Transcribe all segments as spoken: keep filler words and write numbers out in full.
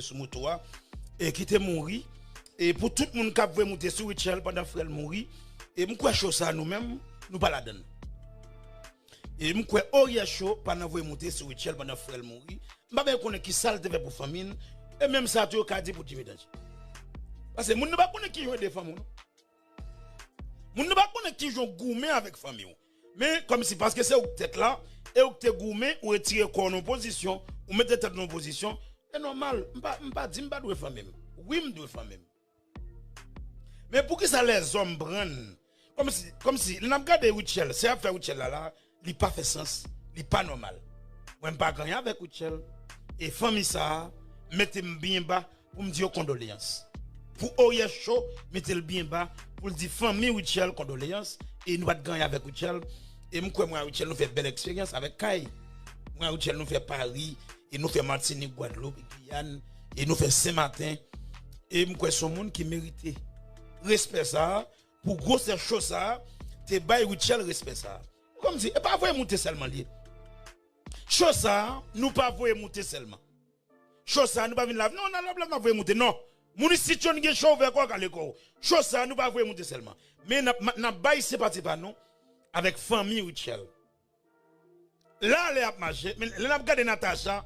sou moto a, e ki te mouri. E pou tout moun k ap voye moute sou Rutshelle pandan frè l mouri, e m kwè cho sa a nou menm, nou pa ladan l. E m kwè Oriel Cho pa nan voye moute sou Rutshelle pandan frè l mouri. M pa menm konnen ki sa l te fè pou fanmi l, e menm sa tou yo ka di pou Jimmy Danje. Paske moun nan pa konnen ki jan de fanmi w non. Moun nan pa konnen ki jan w goumen avèk fanmi w. Men kòmsi paske se ou k tèt la, e ou k te goumen, ou retire kò w nan pozisyon, ou mete tèt nan pozisyon, e nòmal, m pa, m pa di m pa dwe fanmi m. Wi, m dwe fanmi m. Men poukisa lèzòm pran n? Kòmsi, kòmsi, lè n ap gade Rutshelle, se afè Rutshelle la la, li pa fè sans, li pa nòmal. Mwen, m pa gen anyen avèk Rutshelle. E fanmi sa a, mete m byen ba, pou m di yo kondoleyans. Pou Oriel Cho, mete l byen ba, pou l di fanmi Rutshelle kondoleyans, e nou pa t gen anyen avèk Rutshelle, e m kwè mwen a Rutshelle nou fè bèl eksperyans avèk kay. Mwen a Rutshelle nou fè Paris, e nou fè Matinik, Gwadloup, Giyàn, e nou fè Senmaten, e m kwè se yon moun ki merite respè sa a, pou gwosè cho sa a, te bay Rutshelle respè sa a. Kòmsi, e pa voye moute sèlman l ye. Cho sa a, nou pa voye moute sèlman. Cho sa a, nou pa vin la, non, n a la, la, n ap voye moute, non. Moun isit yo, n gen cho ouvè kò w, kale kò w. Cho sa a, nou pa voye moute sèlman. Men n ap, n ap bay senpati pa nou avèk fanmi Rutshelle. La, lè y ap mache, men lè n ap gade Natacha,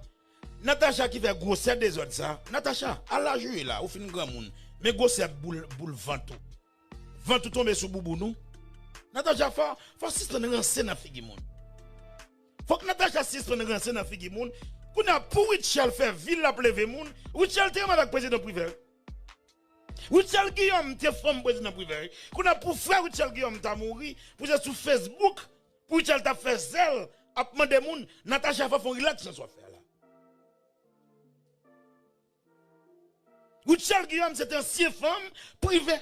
Natacha ki fè gwosè dezòd sa. Natacha, al la jwe la, ou fin granmoun. Men gwosè boul, boul vant ou. Vant ou tonbe sou bouboun ou. Natacha, fò, fò sispann ranse nan figi moun. Fòk Natacha sispann ranse nan figi moun. Kounye a pou Rutshelle fè vi l ap leve moun, Rutshelle te renmen avèk prezidan Privè. Rutshelle Guillaume te fanm prezidan Privè. Kounye a pou frè Rutshelle Guillaume ta mouri, pou se sou Facebook, pou Rutshelle ta fè zèl, ap mande moun, Natacha, fò fè yon rilaks nan sa w ap fè a la. Rutshelle Guillaume se te ansyen fanm Privè.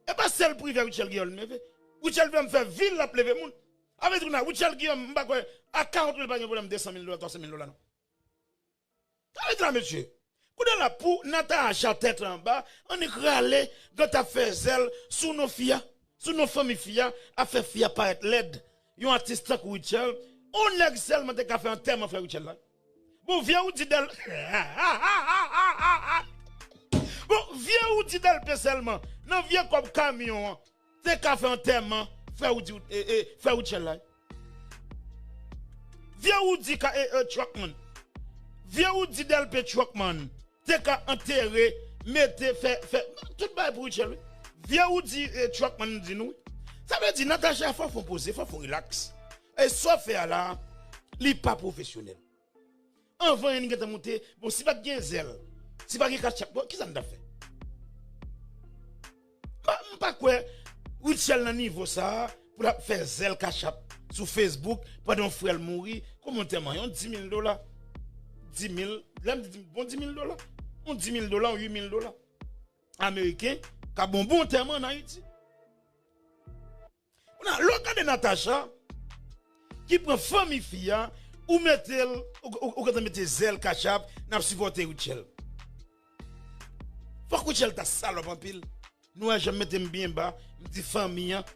E pa sèl Privè Rutshelle Guillaume leve. Rutshelle Guillaume fè vi l ap leve moun. Avè di kounye a, Rutshelle Guillaume, m pa kwè, a karant mil pa gen pwoblèm de san mil dola, twa san mil dola non. Sa vle di la, mesye. Kounye a la, pou Natacha tèt anba, annik rale, gad ap fè zèl sou non fi a, sou non fanmi fi a, ap fè fi a parèt lèd. Yon atis tankou Rutshelle, on nèg sèlman te ka fè antèman frè Rutshelle la. Bon, vye Roody Del, bon, vye Roody Delpe sèlman, nan vye kòb kamyon an, te ka fè antèman frè Roody, e, e, frè Rutshelle la. Vye Roody ka, e, e, Truckman. Vye Roody Delpe Truckman te ka antere, mete, fè, fè, tout bagay pou Rutshelle, wi. Vye Roody, e, Truckman di nou, wi. Sa vle di, Natacha, fò fon poze, fò fon rilaks. E sa w fè a la, li pa pwofesyonèl. Anvan anyen gentan moute, bon, si pa t gen zèl, si pa gen katchap, bon, kisa n t ap fè? M pa, m pa kwè Rutshelle nan nivo sa a, pou l ap fè zèl katchap sou Facebook, pandan yon frè l mouri, kòm antèman, yon di mil dola. Di mil, lè m di bon di mil dola, yon di mil dola, yon uit mil dola ameriken, ka bon bon antèman ann Ayiti. Kounye a, lè w gade Natacha, ki pran fanmi fi a, ou mete l, ou, ou, ou gentan mete zèl katchap, n ap sipòte Rutshelle. Fòk Rutshelle ta salòp anpil. Nou wè jan m mete m byen ba, m di fanmi an,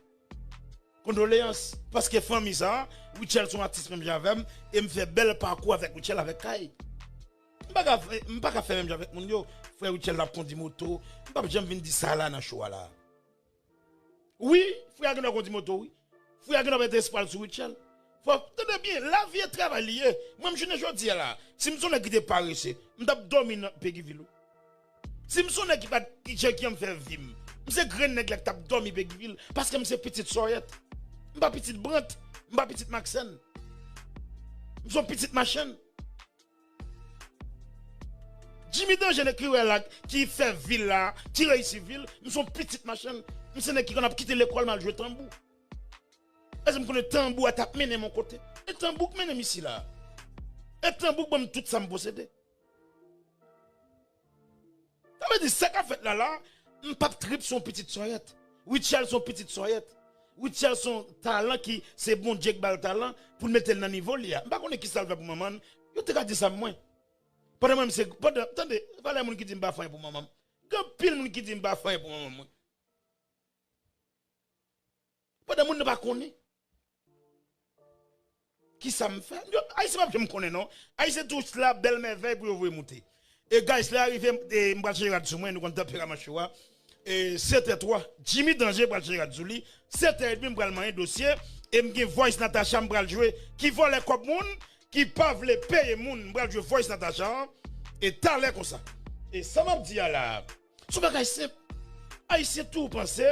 kondoleyans. Paske fanmi sa a, Rutshelle se yon atis menm jan avè m, e m fè bèl pakou avèk Rutshelle avèk kay. M pa ka, m pa ka fè menm jan avèk moun yo. Frè Rutshelle t ap kondi moto, m p ap janm vin di sa la nan cho a la. Wi, frè a gen dwa kondi moto, wi. Frè a gen dwa mete espwa l sou Rutshelle. Fò, tande byen, lavi e travay li ye. Mwen, m jounen jodi a la, si m se yon nèg ki te parese, m t ap dòmi nan Peguiville, wi. Si m se yon nèg ki pa t, ki Djeki an m fè vi m, m se grenn nèg la ki t ap dòmi Peguiville, paske m se pitit Sòyèt. M pa pitit Brant, m pa pitit Maksenn. M se yon pitit Machenn. Jimmy Danje nèg ki wè la, ki fè vil la, ki reyisi vil, m se yon pitit Machenn. M se nèg ki konn ap kite lekòl m al jwe tanbou. Èske m konnen tanbou a t ap mennen m yon kote? E tanbou k mennen m isi la. E tanbou k ban m tout sa m posede. Sa vle di, sa k ap fèt la la, m p ap trip se yon pitit Sòyèt. Rutshelle se yon pitit Sòyèt. Rutshelle se yon talan ki se Bondye k ba l talan pou l mete l nan nivo li a. M pa konnen kisa l fè pou manman l. Yo te ka di sa mwen. Pandan mwen, m se, pandan, tande, valè moun ki di m pa fè anyen pou manman m. Gen anpil moun ki di m pa fè anyen pou manman mwen. Pandan moun nan pa konnen. Kisa m fè? Yo, Ayisyen p ap janm konnen, non. Ayisyen toujou la, bèl mèvèy pou yo voye moute. E guys, lè a rive, e, m pral chanje rad sou mwen, nou konn tanperaman cho a. E, sèt è twa, Jimmy Danje pral chanje rad sou li. Sèt è edmi, m pral manyen dosye. E m gen voice Natacha m pral jwe. Ki vòlè kòb moun, ki pa vle peye moun. M pral jwe voice Natacha an. E talè konsa. E sa m ap di a la, se yon bagay senp. Ayisyen tou panse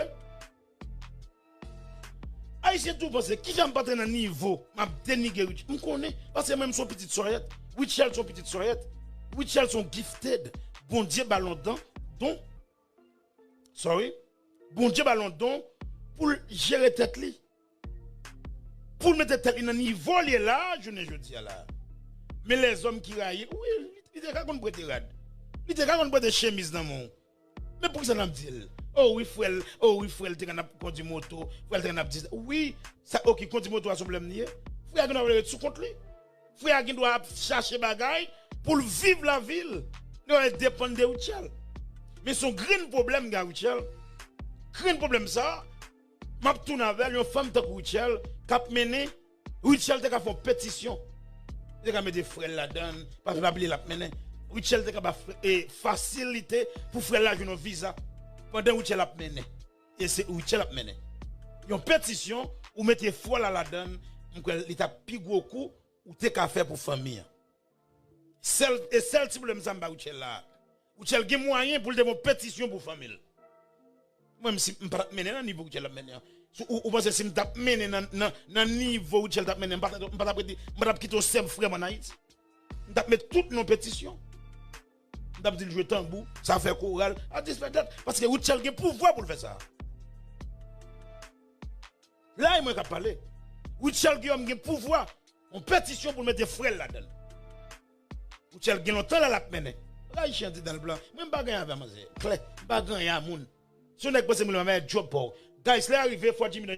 Ayisyen tou panse, ki fè m pa t nan nivo, m ap denigre Rutshelle. M konnen, paske mwen, m se yon pitit sòyèt. Rutshelle se yon pitit sòyèt. Rutshelle se yon gifted. Bondye ba l yon don, don. Sorry. Bondye ba l yon don pou l jere tèt li. Pou l mete tèt li nan nivo l ye la, jounen jodi a la. Men lèzòm ki rayi l, wi, li, li te ka konn prete rad. Li te ka konn prete chemiz nan men w. Men poukisa n ap di l? O wi, frè l, o wi, frè l te konn ap kondui moto, frè l te konn ap di, wi, sa, oke, kondui moto a se yon pwoblèm li ye. Frè a gen dwa ret sou kont li. Frè a gen dwa ap chache bagay pou l viv lavi l. Li pa depann de Rutshelle. Men se yon grenn pwoblèm gen a Rutshelle. Grenn pwoblèm sa, m ap tounen avè l, yon fanm tankou Rutshelle k ap mennen, Rutshelle te ka fè yon petisyon. Li te ka mete frè l ladan l, paske pa bliye l ap mennen. Rutshelle te ka ba frè, e, fasilite pou frè l la jwenn yon viza pandan Rutshelle ap mennen. E se Rutshelle ap mennen. Yon petisyon, ou mete frè w la ladan l, m kwè li t ap pi gwo kou ou te ka fè pou fanmi an. Sèl, e sèl ti pwoblèm sa m ba Rutshelle la. Rutshelle gen mwayen pou l te fè yon petisyon pou fanmi l. Mwen, si m pa t ap mennen nan nivo Rutshelle t ap mennen an. Si ou, ou panse si m t ap mennen nan, nan, nan nivo Rutshelle t ap mennen, m pa t, m pa t ap rete, m pa t ap kite yon sèl frè m ann Ayiti. M t ap met tout non petisyon. M t ap di l jwe tanbou, sa fè koral, a dispè dat. Paske Rutshelle gen pouvwa pou l fè sa. La, e mwen k ap pale. Rutshelle Guillaume gen pouvwa. Yon petisyon pou l mete frè l ladan l. Rutshelle gen lontan la l ap mennen. Ayisyen an di dan l blan. Mwen m pa gen avè manzè. Klè. M pa gen a moun. Si yon nèg panse mwen la, men djòb pa w. Guys, lè a rive, fò Jimmy